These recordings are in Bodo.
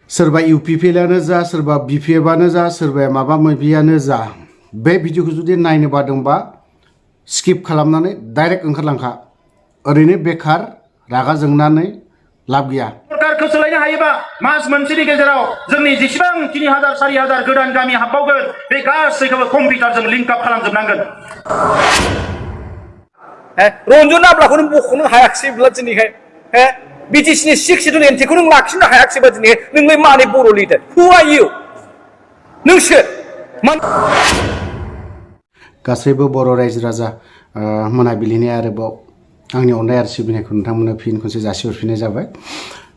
सोरबा इउपिपिएलआनो जा सोरबा बिपिएफआनो जा सोरबाया माबा माबियानो जा बे भिडिअखौ जुदि नायनो बादोंबा स्किप खालामनानै डाइरेक्ट ओंखारलांखा ओरैनो बेकार रागा जोंनानै लाब गैया सरकारखौ सोलायनो हायोबा मास मोनसेनि गेजेराव जोंनि जेसेबां 3000 4000 गोदान गामि हाबबावगोन बे गासैखौबो कम्पिउटारजों लिंक आप खालामजोबनांगोन रन्जन नाब्लाखौ नों बख'नो हायाखिसैब्ला दिनैहाय बिटिसिनि 6 शिड्युल एन्ट्रिखौ नों लाखिनो हायाखिसैबा दिनै नोंलाय मानि बर' लिडार हु आर इउ नों सोर गासैबो बर' रायजो राजा मोनाबिलिनि आरोबाव आंनि अननाय आरो सिबिनायखौ नोंथांमोननो फिन खनसे जासिहरफिननाय जाबाय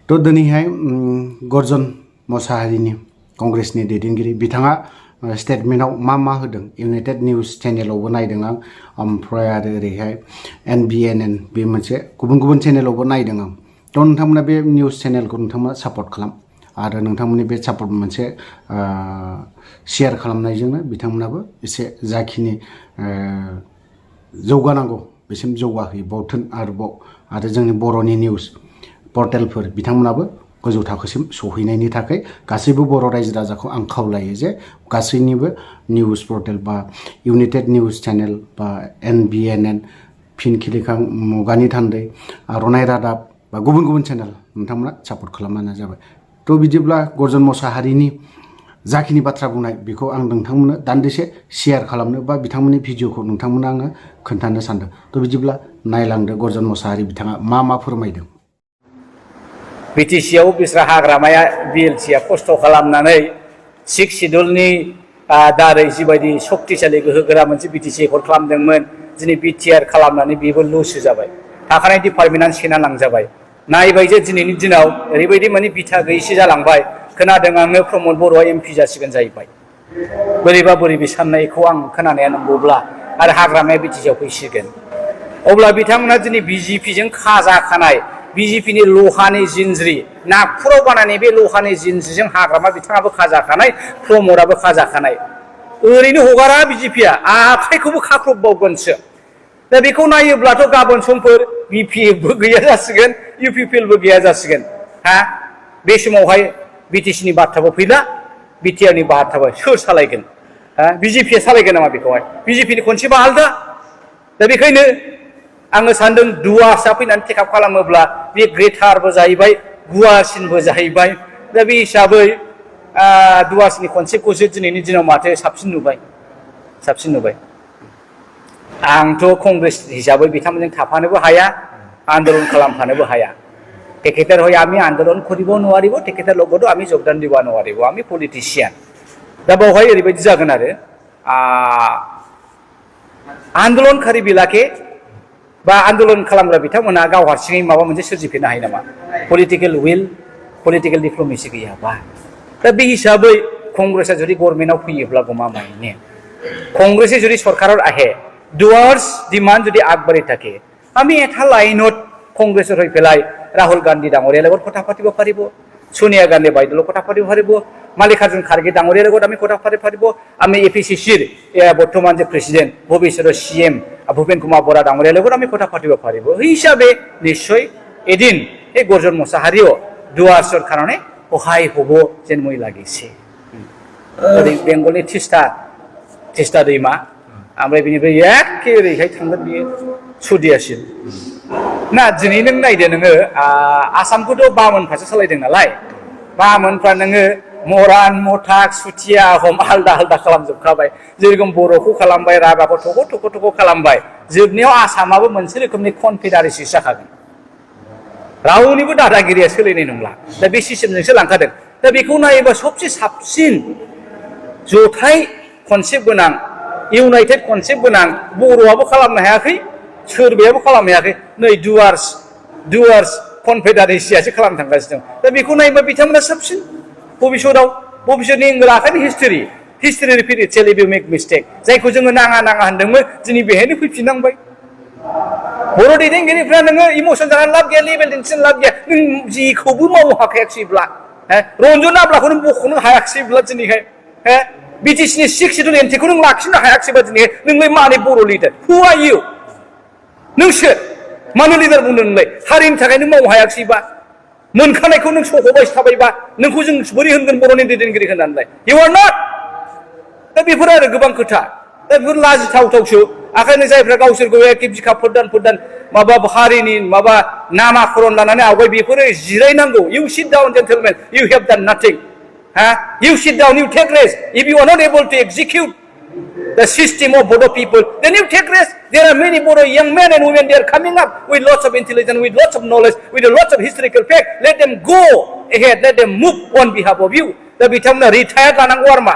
थ' दिनैहाय गर्जन मोसाहारिनि कंग्रेसनि दैदेनगिरि बिथाङा स्टेटमेन्टआव मा होदों इउनाइटेड निउज चेनेलावबो नायदों आं ओमफ्राय आरो ओरैहाय NBNN बे मोनसे गुबुन चेनेलावबो नायदों आं थ' नोंथांमोना बे निउज चेनेलखौ नोंथांमोना सापर्ट खालाम आरो नोंथांमोननि बे सापर्ट मोनसे शेयार खालामनायजोंनो बिथांमोनाबो एसे जाखिनि जौगानांगौ बेसिम जौगाहैबावथों आरोबाव आरो जोंनि बर'नि निउज पर्टेलफोर बिथांमोनाबो गोजौ थाखोसिम सौहैनायनि थाखाय गासैबो बर' रायजो राजाखौ आं खावलायो जे गासैनिबो निउज पर्टेल बा इउनाइटेड निउज चेनेल बा NBNN फिन खिलिखां मुगानि थान्दै आर'नाइ रादाब बा गुबुन चेनेल नोंथांमोना सापर्ट खालामबानो जाबाय थ' बिदिब्ला गर्जन मोसाहारिनि जाखिनि बाथ्रा बुंनाय बेखौ आं नोंथांमोननो दान्दिसे शेयार खालामनो बा बिथांमोननि भिडिअखौ नोंथांमोननो आङो खोन्थानो सानदों थ' बिदिब्ला नायलांदो गर्जन मोसाहारि बिथाङा मा फोरमायदों बिटिसिआव बिस्रा हाग्रामाया बिएलसिआ खस्थ' खालामनानै 6 शिड्युलनि दारै जिबायदि शक्तिशालि गोहोगोरा मोनसे बिटिसि एकर्ड खालामदोंमोन दिनै बिटिआर खालामनानै बेबो लुसो जाबाय थाखानाय डिपार्टमेन्टआनो सेना लांजाबाय नायबाय जे दिनैनि दिनाव ओरैबायदि माने बिथा गैयैसो जालांबाय खोनादों आङो प्रमद बर'आ MP जासिगोन जाहैबाय बोरैबा साननायखौ आं खोनानाया नंगौब्ला आरो हाग्रामाया बिटिसिआव फैसिगोन अब्ला बिथांमोना दिनै BJPजों खाजाखानाय BJPनि लहानि जिनज्रि नागपुराव बानायनाय बे लहानि जिनज्रिजों हाग्रामा बिथाङाबो खाजाखानाय प्रमदआबो खाजाखानाय ओरैनो हगारा BJPआ आखाइखौबो खाख्रबबावगोनसो दा बेखौ नायोब्लाथ' गाबोन समफोर BPFबो गैया जासिगोन UPPLबो गैया जासिगोन बे समावहाय बिटिसिनि बाथ्राबो फैला बिटिआरनि बाथ्राबो सोर सालायगोन BJPआ सालायगोन नामा बेखौहाय BJPनि खनसेबा आलदा दा बेखायनो आङो सानदों दुवासआ फैनानै टेकआप खालामोब्ला बे ग्रेटारबो जाहैबाय गुवारसिनबो जाहैबाय दा बे हिसाबै दुवासनि कनसेप्टखौसो दिनैनि दिनाव माथो साबसिन नुबाय आंथ' कंग्रेस हिसाबै बिथांमोनजों थाफानोबो हाया आन्दोलन खालामफानोबो हाया তেখেতের হয়ে আমি আন্দোলন করিব নোৱাৰিব তেখেতের লগতো আমি যোগদান দিব নোৱাৰিব আমি পলিটিशिয়ান दा बेवहाय ओरैबायदि जागोन आरो आन्दोलनखारि बिलाके बा आन्दोलन खालामग्रा बिथांमोना गाव हारसिङै माबा मोनसे सोरजिफिननो हायो नामा पलिटिकल उइल पलिटिकल डिप्लोमेसि गैयाबा दा बे हिसाबै कंग्रेसआ जुदि गभर्नमेन्टआव फैयोब्ला गमामायैनो कंग्रेसे जुदि सरकाराव आহে ডুৱাৰ্স ডিমাণ্ড যদি আগবাঢ়ি থাকে আমি এটা লাইনত কংগ্ৰেছৰ হৈ পেলাই राहुल गांधी डांगरिया लगत कथा पातिब पारिब सोनिया गांधी बायदल कथा पातिब पारिब मालिकार्जुन खारगे डांगरिया लगत आमी कथा पातिब पारिब आमी एपिसिसिर बर्तमान जे प्रेसिडेंट भविष्यत CM भूपेन कुमार बरा डांगरिया लगत आमी कथा पातिब पारिब हिसाबे निश्चय एदिन ए गर्जन मोसाहारिओ दुवार्सर कारणे सहाय हबो जेन moi लागिसे ओरै बेंगलनि तिस्ता दैमा ओमफ्राय बिनिफ्राय एखे ओरैहाय थांगोन बियो सुदियासिम ना दिनै नों नायदो नोङो आसामखौथ' बामोनफ्रासो सालायदों नालाय बामोनफ्रा नोङो मरान मथाक सुथिया आहम आलदा खालामजोबखाबाय जेरखम बर'खौ खालामबाय राभाखौ थख' खालामबाय जोबनायाव आसामाबो मोनसे रोखोमनि कनफेडारेसि जाखागोन रावनिबो दादागिरिया सोलिनाय नंला दा बे सिस्टेमजोंसो लांखादों दा बेखौ नायोबा सबसे साबसिन जथाय कनसेप्ट गोनां इउनाइटेड कनसेप्ट गोनां बर'आबो खालामनो हायाखै सोरबायाबो खालामनो हायाखै नै डुवार्स कनफेडारेसियासो खालामनो थांगासिनो दं दा बेखौ नायोबा बिथांमोना साबसिन भबिष्यतनि आखाइनि history repeat itself if you make mistake जायखौ जोङो नाङा होनदोंमोन दिनै बेहायनो फैफिननांबाय बर' दैदेनगिरिफ्रा नोङो इमोसन जानानै लाब गैया लेभेल दिन्थिनानै लाब गैया नों जेखौबो मावनो हाखायाखिसैब्ला रन्जन नाब्लाखौ नों बख'नो हायाखिसैब्ला दिनैहाय बिटिसिनि 6 शिड्युल एन्ट्रिखौ नों लाखिनो हायाखिसैबा दिनै नोंलाय मानि बर' लिडार हु आर इउ नों सोर मानो लिडार बुंदों नोंलाय हारिनि थाखाय नों मावनो हायाखिसैबा मोनखानायखौ नों सख'बाय थाबायबा नोंखौ जों बोरै होनगोन बर'नि दैदेनगिरि होननानैलाय इउ आर नट दा बेफोर आरो गोबां खोथा दा बेफोर लाजिथावथावसो ओंखायनो जायफ्रा गावसोरखौ एखे बिखा फोरदान माबा हारिनि माबा नामाकरन लानानै आवगाय बेफोरो जिरायनांगौ you sit down gentlemen you have done nothing you sit down, you take rest. If you are not able to execute the system of Bodo people, then you take rest. There are many Bodo young men and women, they are coming up with lots of intelligence, with lots of knowledge, with lots of historical fact. Let them go ahead, let them move on behalf of you. The bitamna retire lananggo arma.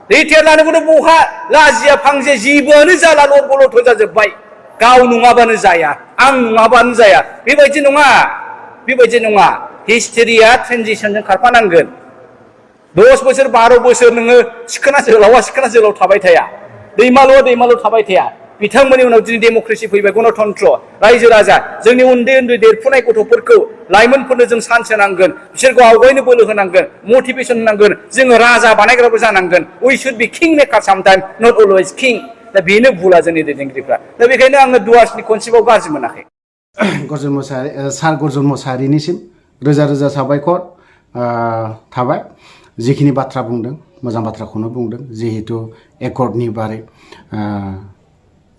Retire lananggo buha lazia phangje jibono jala lorgolo thoja jobbai. Gaw nungabano jaya, ang nungabano jaya. Bebaयदि नङा. History-a transition-जों खारफानांगोन. 10 बोसोर 12 बोसोर नोङो सिखोना जोलाव थाबाय थाया दैमाल' थाबाय थाया बिथांमोननि उनाव दिनै डेम'क्रेसि फैबाय गणतन्त्र रायजो राजा जोंनि उन्दै देरफुनाय गथ'फोरखौ लाइमोनफोरनो जों सान्स होनांगोन बिसोरखौ आवगायनो बोलो होनांगोन मटिभेसन होनांगोन जोङो राजा बानायग्राबो जानांगोन we should be king maker sometime not always king दा बेनो भुला जोंनि दैदेनगिरिफ्रा दा बेखायनो आङो दुवार्सनि कनसेप्टआव गाज्रि मोनाखै सार गर्जन मोसाहारिनिसिम रोजा रोजा साबायखर थाबाय जिखिनि बाथ्रा बुंदों मोजां बाथ्राखौनो बुंदों जिहेतु एकर्डनि बारै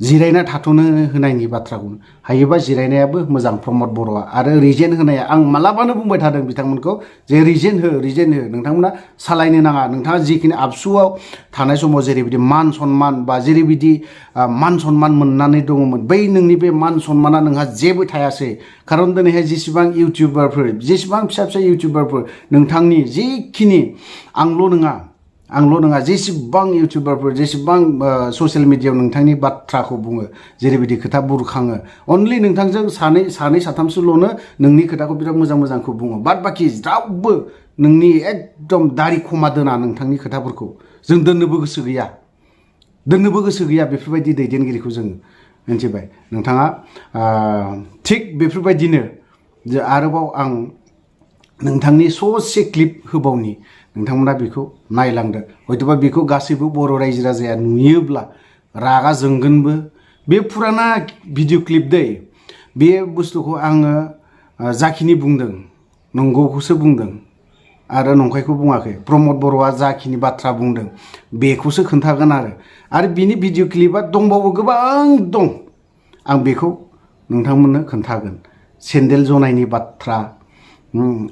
जिरायना थाथ'नो होनायनि बाथ्राखौनो हायोबा जिरायनायाबो मोजां प्रमद बर'आ आरो रिजेन होनाया आं मालाबानो बुंबाय थादों बिथांमोनखौ जे रिजेन हो नोंथांमोना सालायनो नाङा नोंथाङा जिखिनि आबसुआव थानाय समाव जेरैबायदि मान सन्मान बा जेरैबायदि मान सन्मान मोननानै दङमोन बै नोंनि बे मान सन्माना नोंहा जेबो थायासै खारन दिनैहाय जेसेबां इउटिउबारफोर जेसेबां फिसा इउटिउबारफोर नोंथांनि जिखिनि आंल' नङा जेसेबां इउटिउबारफोर जेसेबां ससियेल मिडियायाव नोंथांनि बाथ्राखौ बुङो जेरैबायदि खोथा बुरखाङो अनलि नोंथांजों सानै साथामसोल'नो नोंनि खोथाखौ बिराद मोजांखौ बुङो बाद बाखि रावबो नोंनि एकदम दारि खमा दोना नोंथांनि खोथाफोरखौ जों दोननोबो गोसो गैया बेफोरबायदि दैदेनगिरिखौ जों मिन्थिबाय नोंथाङा थिग बेफोरबायदिनो आरोबाव आं नोंथांनि ससे क्लिप होबावनि नोंथांमोना बेखौ नायलांदो हयतोबा बेखौ गासैबो बर' रायजो राजाया नुयोब्ला रागा जोंगोनबो बे फुराना भिडिअ क्लिप दै बे बुस्थुखौ आङो जाखिनि बुंदों नंगौखौसो बुंदों आरो नंखायखौ बुङाखै प्रमद बर'आ जाखिनि बाथ्रा बुंदों बेखौसो खोन्थागोन आरो बिनि भिडिअ क्लिपआ दंबावो गोबां दं आं बेखौ नोंथांमोननो खोन्थागोन सेन्देल जनायनि बाथ्रा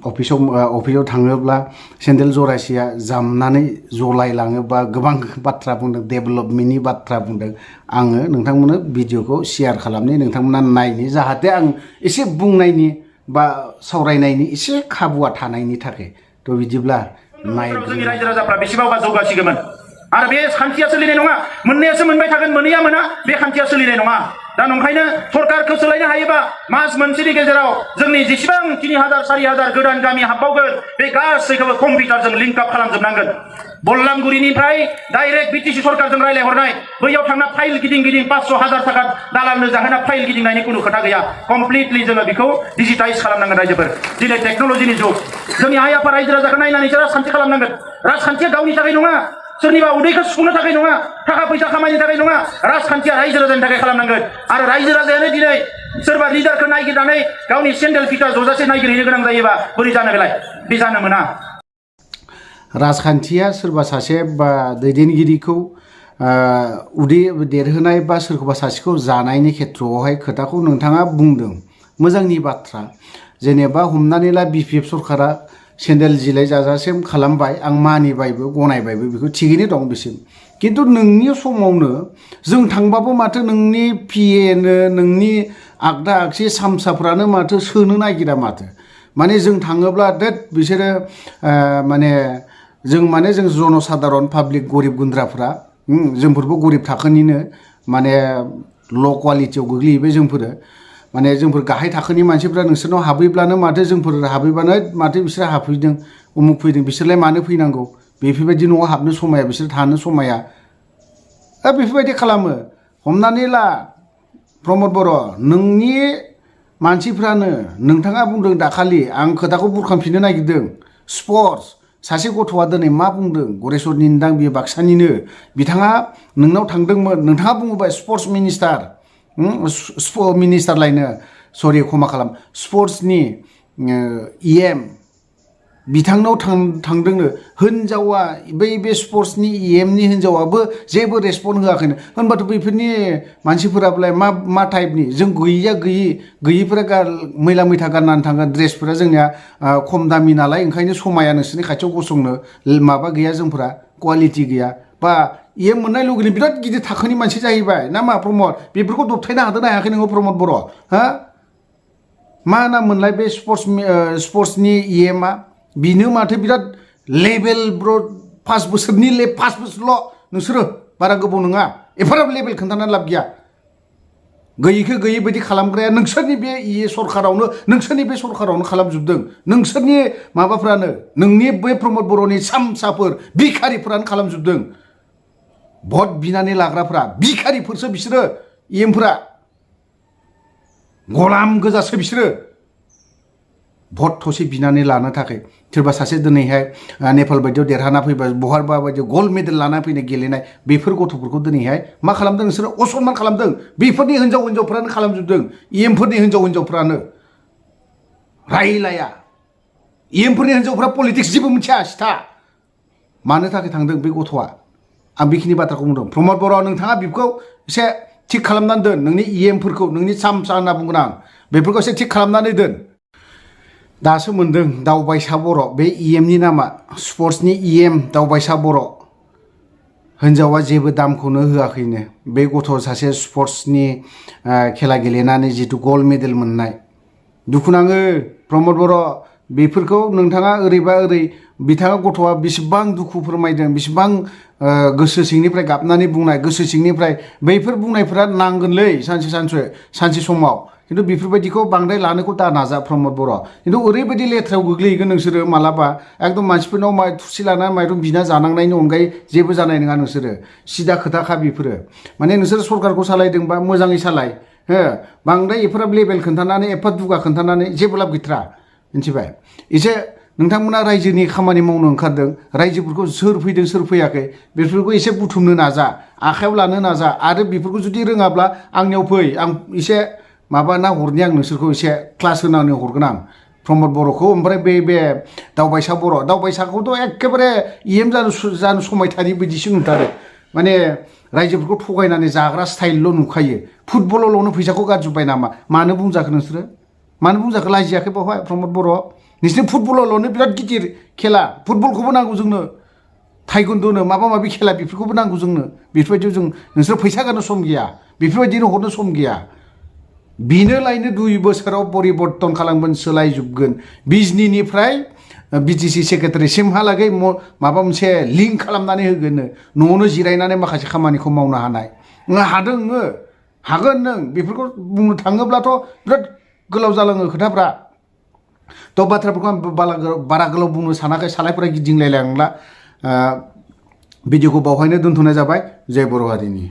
अफिसाव थाङोब्ला सेन्देल जरासेया जामनानै जलायलाङोबा गोबां बाथ्रा बुंदों डेभेलपमेन्टनि बाथ्रा बुंदों आङो नोंथांमोननो भिडिअखौ शेयार खालामनि नोंथांमोना नायनि जाहाथे आं एसे बुंनायनि बा सावरायनायनि एसे खाबुआ थानायनि थाखाय थ' बिदिब्ला जोंनि रायजो राजाफ्रा बेसेबांबा जौगासिगौमोन आरो बे खान्थिया सोलिनाय नङा मोननायासो मोनबाय थागोन मोनैया मोना बे खान्थिया सोलिनाय नङा दा नंखायनो सरकारखौ सोलायनो हायोबा मास मोनसेनि गेजेराव जोंनि जेसेबां 3000-4000 गोदान गामि हाबबावगोन बे गासैखौबो कम्पिउटारजों लिंक आप खालामजोबनांगोन बल्लामगुरिनिफ्राय डाइरेक्ट बिटिसि सरकारजों रायलायहरनाय बैयाव थांना फाइल गिदिं 500,000 थाखा दालालनो जाहोना फाइल गिदिंनायनि कुनु खोथा गैया कमप्लिटलि जोङो बेखौ डिजिटाइज खालामनांगोन रायजोफोर दिनै टेक्न'लजिनि जुग जोंनि आइ आफा रायजो राजाखौ नायनानैसो राजखान्थि खालामनांगोन राजखान्थिया गावनि थाखाय नङा सोरनिबा उदैखौ सुफुंनो थाखाय नङा थाखा फैसा खामायनो थाखाय नङा राजखान्थिया रायजो राजानि थाखाय खालामनांगोन आरो रायजो राजायानो दिनै सोरबा लिडारखौ नागिरनानै गावनि सेन्देल फिथा जजासे नागिरहैनो गोनां जायोबा बोरै जानो बेलाय बे जानो मोना राजखान्थिया सोरबा सासे बा दैदेनगिरिखौ उदै देरहोनाय बा सोरखौबा सासेखौ जानायनि खेथ्रआवहाय खोथाखौ नोंथाङा बुंदों मोजांनि बाथ्रा जेनेबा हमनानै ला बिपिएफ सरकारा सेन्देल जिलाय जाजासिम खालामबाय आं मानिबायबो गनायबायबो बेखौ थिगैनो दं बिसिम किन्तु नोंनि समावनो जों थांबाबो माथो नोंनि पिएनो नोंनि आगदा आगसि सामसाफ्रानो माथो सोनो नागिरा माथो माने जों थाङोब्ला देट बिसोरो जों जनसाधारन पाब्लिक गरिब गुन्द्राफ्रा जोंफोरबो गरिब थाखोनिनो माने ल' क्वालिटियाव गोग्लैहैबाय जोंफोर गाहाय थाखोनि मानसिफ्रा नोंसोरनाव हाबैब्लानो माथो जोंफोर हाबैब्लानो माथो बिसोर हाबफैदों उमुक फैदों बिसोरलाय मानो फैनांगौ बेफोरबायदि न'आव हाबनो समाया बिसोर थानो समाया बेफोरबायदि खालामो हमनानै ला प्रमद बर' नोंनि मानसिफ्रानो नोंथाङा बुंदों दाखालि आं खोथाखौ बुरखांफिननो नागिरदों स्पर्ट्स सासे गथ'आ दिनै मा बुंदों गरेस्वरनि दां बियो बाक्सानिनो बिथाङा नोंनाव थांदोंमोन नोंथाङा बुङोबाय स्पर्ट्स मिनिस्टार लायनो सरि क्षमा खालाम स्पर्ट्सनि EM बिथांनाव थांदोंनो हिनजावा बे स्पर्ट्सनि EMनि हिनजावाबो जेबो रेसपन्ड होआखैनो होनबाथ' बेफोरनि मानसिफोरालाय मा टाइपनि जों गैयिफोरा मैला मैथा गाननानै थाङो ड्रेसफोरा जोंनिया खम दामि नालाय ओंखायनो समाया नोंसोरनि खाथियाव गसंनो माबा गैया जोंफोरा क्वालिटि गैया बा EM मोननाय लोगोनो बिराद गिदिर थाखोनि मानसि जाहैबाय ना मा प्रमद बेफोरखौ दबथायनो हादोंना हायाखै नोङो प्रमद बर' हा मा नाम मोनलाय बे स्पर्ट्सनि EMआ बिनो माथो बिराद लेभेल ब्र 5 बोसोरनि 5 बोसोरल' नोंसोरो बारा गोबाव नङा एफाराब लेभेल खोन्थानानै लाब गैया गैयिखौ गैयि बायदि खालामग्राया नोंसोरनि बे बे सरखारावनो खालामजोबदों नोंसोरनि माबाफ्रानो नोंनि बे प्रमद बर'नि सामसाफोर भिखारिफोरानो खालामजोबदों भट बिनानै लाग्राफ्रा भिखारिफोरसो बिसोरो EMफोरा गलाम गोजासो बिसोरो भट थसे बिनानै लानो थाखाय सोरबा सासे दिनैहाय नेपाल बायदियाव देरहाना फैबा बहाबा बायदियाव गल्ड मेडेल लाना फैनो गेलेनाय बेफोर गथ'फोरखौ दिनैहाय मा खालामदों नोंसोरो असनमान खालामदों बेफोरनि हिनजावफ्रानो खालामजोबदों EMफोरनि हिनजावफ्रानो रायलाया EMफोरनि हिनजावफ्रा पलिटिक्स जेबो मिथिया सिथा मानो थाखाय थांदों बे गथ'आ आं बेखिनि बाथ्राखौ बुंदों प्रमद बर' नोंथाङा बेखौ एसे थिग खालामनानै दोन नोंनि EMफोरखौ नोंनि सामसा होनना बुंगोन आं बेफोरखौ एसे थिग खालामनानै दोन दासो मोनदों दावबायसा बर' बे EMनि नामा स्पर्ट्सनि EM दावबायसा बर' हिनजावा जेबो दामखौनो होआखैनो बे गथ' सासे स्पर्ट्सनि खेला गेलेनानै जितु गल्ड मेडेल मोननाय दुखु नाङो प्रमद बर' बेफोरखौ नोंथाङा ओरैबा ओरै बिथाङा गथ'आ बेसेबां दुखु फोरमायदों बेसेबां गोसो सिंनिफ्राय गाबनानै बुंनाय गोसो सिंनिफ्राय बैफोर बुंनायफोरा नांगोनलै सानसे समाव खिन्थु बेफोरबायदिखौ बांद्राय लानोखौ दा नाजा प्रमद बर' खिन्थु ओरैबायदि लेथ्रायाव गोग्लैहैगोन नोंसोरो मालाबा एकदम मानसिफोरनाव थुसि लाना माइरं बिना जानांनायनि अनगायै जेबो जानाय नङा नोंसोरो सिदा खोथाखा बेफोरो माने नोंसोर सरकारखौ सालायदोंबा मोजाङै सालाय हो बांद्राय एफाराब लेभेल खोन्थानानै एफा दुगा खोन्थानानै जेबो लाब गैथ्रा मिथिबाय एसे नोंथांमोना रायजोनि खामानि मावनो ओंखारदों रायजोफोरखौ सोर फैदों सोर फैयाखै बेफोरखौ एसे बुथुमनो नाजा आखायाव लानो नाजा आरो बेफोरखौ जुदि रोङाब्ला आंनियाव फै आं एसे माबाना हरनि आं नोंसोरखौ एसे क्लास होनानै हरगोन आं प्रमद बर'खौ ओमफ्राय बे दावबायसा बर' दावबायसाखौथ' एखेबारे EM जानो समायथारि बिदिसो नुथारो माने रायजोफोरखौ थगायनानै जाग्रा स्टाइलल' नुखायो फुटबलावनो फैसाखौ गारजोब्बाय नामा मानो बुंजाखो नोंसोरो मानो बुंजाखो लाजियाखै बावहाय प्रमद बर' नोंसोरनि फुटबलावनो बिराद गिदिर खेला फुटबलखौबो नांगौ जोंनो थाइगुन्द'नो माबा माबि खेला बेफोरखौबो नांगौ जोंनो बेफोरबायदियाव जों नोंसोर फैसा गारनो सम गैया बेफोरबायदिनो हरनो सम गैया बिनो लायनो 2 बोसोराव परिबर्तन खालामगोन सोलायजोबगोन बिजनिनिफ्राय BTC सेक्रेटारिसिमहालागै माबा मोनसे लिंक खालामनानै होगोन न'आवनो जिरायनानै माखासे खामानिखौ मावनो हानाय हादों हागोन नों बेफोरखौ बुंनो थाङोब्लाथ' बिराद गोलाव जालाङो खोथाफ्रा थ' बाथ्राफोरखौ आं बारा गोलाव बुंनो सानाखै सालायफोरा गिदिंलायलांला भिडिअखौ बावहायनो दोनथ'नाय जाबाय जय बर' हारिनि